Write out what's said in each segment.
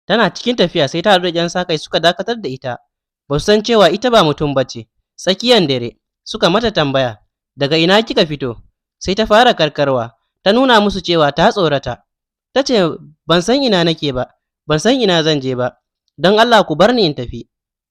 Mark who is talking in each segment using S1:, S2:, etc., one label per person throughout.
S1: Tana cikin tafiya sai ta haɗu da 'yan sa-kai suka dakatar da ita, ba su san cewa ita ba mutum ba ce. Tsakiyan dare suka mata tambaya, daga ina kika fito? Sai ta fara karkarwa, ta nuna musu cewa ta tsorata. Ta ce, ban san ina nake ba, ban san ina zan je ba, don Allah ku bar ni in tafi.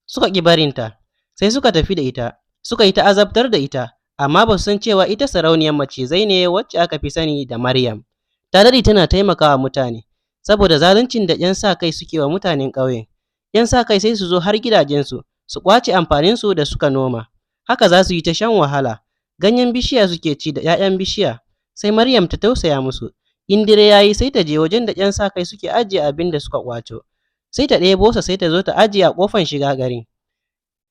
S1: Suka ƙi barinta, sai suka tafi da ita, suka yi ta azabtar da ita, amma ba su san cewa ita sarauniyar macizai ne wacce aka fi sani da Maryam. Ta daɗe tana taimakawa mutane, saboda zaluncin da 'yan sa-kai suke wa mutanen ƙauyen. 'Yan sa-kai sai su zo har gidajensu, su ƙwace amfaninsu da suka noma. Haka za su yi ta shan wahala. Ganyen bishiya suke ci da 'ya'yan bishiya. Sai Maryam ta tausaya musu. In dare ya yi sai ta je wajen da 'yan sa-kai suke ajiye abin da suka ƙwato. Sai ta ɗebo sa sai ta zo ta ajiye a ƙofan shiga garin.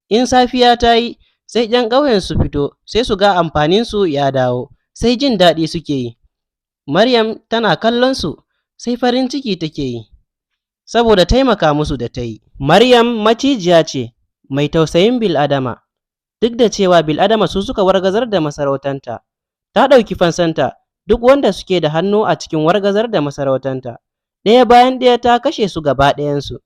S1: In safiya ta yi sai 'yan ƙauyen su fito sai su ga amfaninsu ya dawo. Sai jin daɗi suke yi. Maryam tana kallon su sai farin ciki take yi saboda taimaka musu da ta yi. Maryam macijiya ce mai tausayin bil'adama, duk da cewa bil'adama su suka wargazar da masarautanta. Ta ɗauki fansanta duk wanda suke da hannu a cikin wargazar da masarautanta. Ɗaya bayan ɗaya ta kashe su gaba ɗayansu.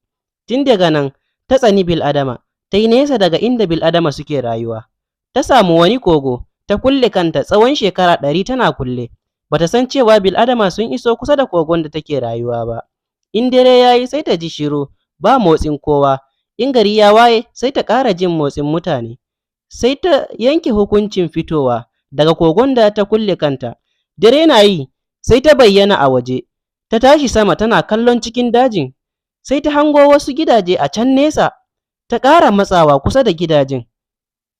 S1: Tun daga nan ta tsani bil'adama, ta yi nesa daga inda bil'adama suke rayuwa. Ta samu wani kogo, ta kulle kanta tsawon shekara 100 tana kulle. Bata san cewa bil'adama sun iso kusa da kogon da take rayuwa ba. In dare ya yi sai ta ji shiru, ba motsin kowa. In gari ya waye sai ta ƙara jin motsin mutane. Sai ta yanke hukuncin fitowa daga kogon da ta kulle kanta. Dare na yi sai ta bayyana a waje. Ta tashi sama tana kallon cikin dajin. Sai ta hango wasu gidaje a can nesa. Ta ƙara matsawa kusa da gidajen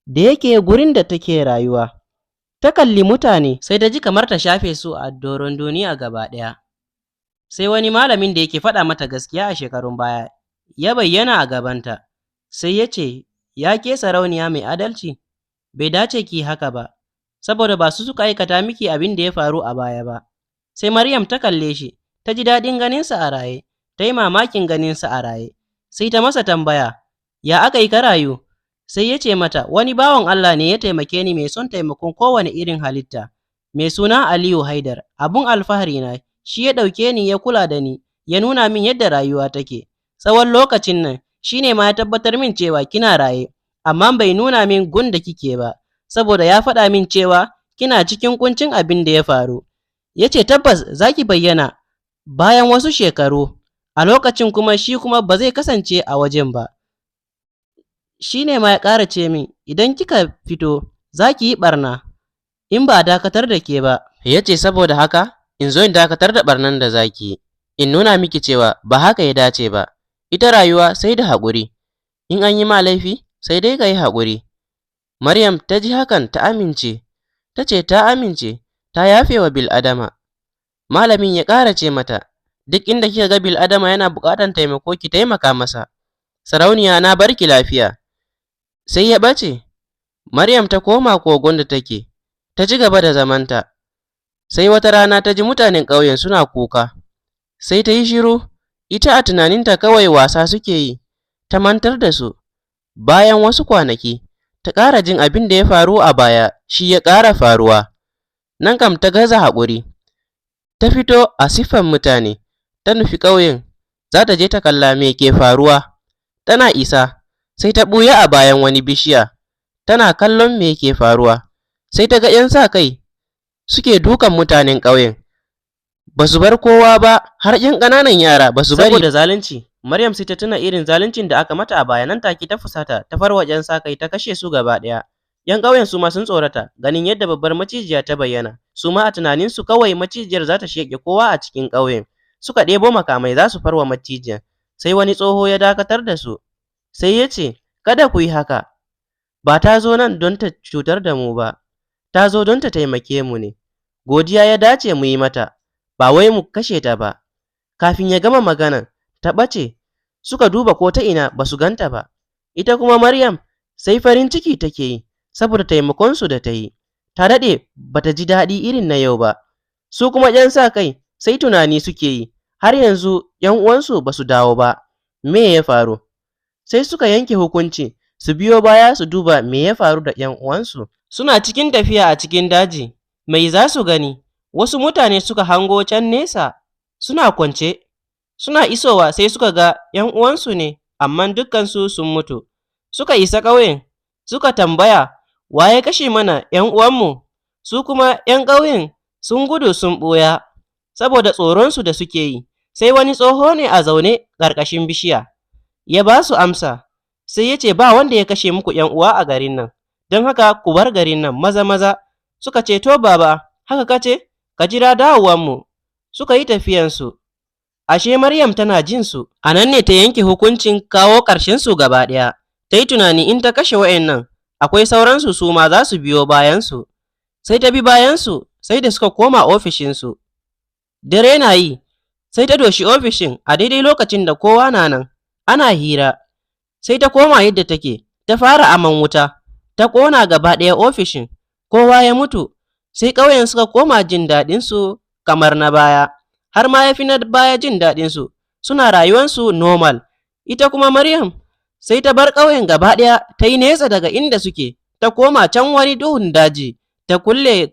S1: da yake gurin da take rayuwa. Ta kalli mutane sai ta ji kamar ta shafe su a doron duniya gaba ɗaya. Sai wani malamin da yake faɗa mata gaskiya a shekarun baya ya bayyana a gabanta. Sai ya ce, ya ke sarauniya mai adalci, bai dace ki haka ba, saboda ba su suka aikata miki abin da ya faru a baya ba. Sai Maryam ta kalle shi, ta ji daɗin ganinsa a raye, ta yi mamakin ganinsa a raye. Sai ta masa tambaya, ya aka yi ka rayu? Sai ya ce mata, wani bawan Allah ne ya taimake ni mai son taimakon kowane irin halitta, mai suna Aliyu Haidar, abun alfahari na, shi ya ɗauke ni ya kula da ni, ya nuna min yadda rayuwa take. Tsawon lokacin nan, shi ne ma ya tabbatar min cewa kina raye, amma bai nuna min gun da kike ba, saboda ya faɗa min cewa kina cikin ƙuncin abin da ya faru. Ya ce tabbas za ki bayyana bayan wasu shekaru, a lokacin kuma shi kuma ba zai kasance a wajen ba. Shi ne ma ya ƙara ce min, idan kika fito za ki yi ɓarna in ba a dakatar da ke ba. Ya ce saboda haka in zo in dakatar da ɓarnan da za ki yi, in nuna miki cewa ba haka ya dace ba. Ita rayuwa sai da haƙuri, in an yi ma laifi sai dai ka yi haƙuri. Maryam ta ji hakan ta amince, ta ce ta amince, ta yafe wa bil'adama. Malamin ya ƙara ce mata, duk inda kika ga bil'adama yana buƙatar taimako ki taimaka masa. Sarauniya na barki lafiya. Sai ya ɓace. Maryam ta koma kogon da take, ta ci gaba da zamanta. Sai wata rana ta ji mutanen ƙauyen suna kuka. Sai ta yi shiru, ita a tunaninta kawai wasa suke yi, ta mantar da su. Bayan wasu kwanaki, ta ƙara jin abin da ya faru a baya shi ya ƙara faruwa. Nan kam ta gaza haƙuri. Ta fito a siffan mutane, ta nufi ƙauyen, za ta je ta kalla me ke faruwa. Tana isa, sai ta ɓuya a bayan wani bishiya, tana kallon me ke faruwa. Sai ta ga 'yan sa-kai suke dukan mutanen ƙauyen. Ba su bar kowa ba, har 'yan ƙananan yara ba su bari. Saboda zalunci, Maryam sai ta tuna irin zaluncin da aka mata a baya, nan take ta fusata, ta farwa 'yan sa-kai ta kashe su gaba ɗaya. 'Yan ƙauyen su ma sun tsorata ganin yadda babbar macijiya ta bayyana. Su ma a tunaninsu kawai macijiyar za ta sheƙe kowa a cikin ƙauyen. Suka ɗebo makamai za su farwa macijiyar. Sai wani tsoho ya dakatar da su. Sai ya ce, kada ku yi haka, ba ta zo nan don ta cutar da mu ba, ta zo don ta taimake mu ne. Godiya ya dace mu yi mata, ba wai mu kashe ta ba. Kafin ya gama maganan, ta ɓace, suka duba ko ta ina ba su ganta ba. Ita kuma Maryam sai farin ciki take yi, saboda taimakonsu da ta yi. Ta daɗe ba ta ji daɗi irin na yau ba. Su kuma 'yan sa-kai sai tunani suke yi, har yanzu 'yan uwansu ba su dawo ba. Me ya faru? Sai suka yanke hukunci su biyo baya su duba me ya faru da 'yan uwansu. Suna cikin tafiya a cikin daji, mai za su gani? Wasu mutane suka hango can nesa suna kwance. Suna isowa sai suka ga ‘yan uwansu ne, amma dukkansu sun mutu. Suka isa ƙauyen, suka tambaya, wa ya kashe mana ‘yan uwanmu? Su kuma ‘yan ƙauyen sun gudu sun ɓuya saboda tsoronsu da suke yi. Sai wani tsoho ne a zaune ƙarƙashin bishiya, ya ba su amsa, sai ya ce ba wanda ya kashe muku ‘yan uwa a garin nan, don haka ku bar garin nan maza-maza. Suka ce, to baba, haka ka ce, ka jira dawowanmu. Suka yi tafiyansu. Ashe Maryam tana jin su, a nan ne ta yanke hukuncin kawo ƙarshensu gaba ɗaya. Ta yi tunani in ta kashe wa'yannan, akwai sauransu su ma za su biyo bayansu. Sai ta bi bayansu, sai da suka koma ofishinsu. Dare na yi, sai ta doshi ofishin a daidai lokacin da kowa na nan, ana hira. Sai ta koma yadda take, ta fara aman wuta, ta ƙona gaba ɗaya ofishin, kowa ya mutu, sai ƙauyen suka koma jin daɗinsu kamar na baya, har ma ya fi na baya jin daɗinsu, suna rayuwansu normal. Ita kuma Maryam sai ta bar ƙauyen gaba ɗaya, ta yi nesa daga inda suke, ta koma can wani duhun daji, ta kulle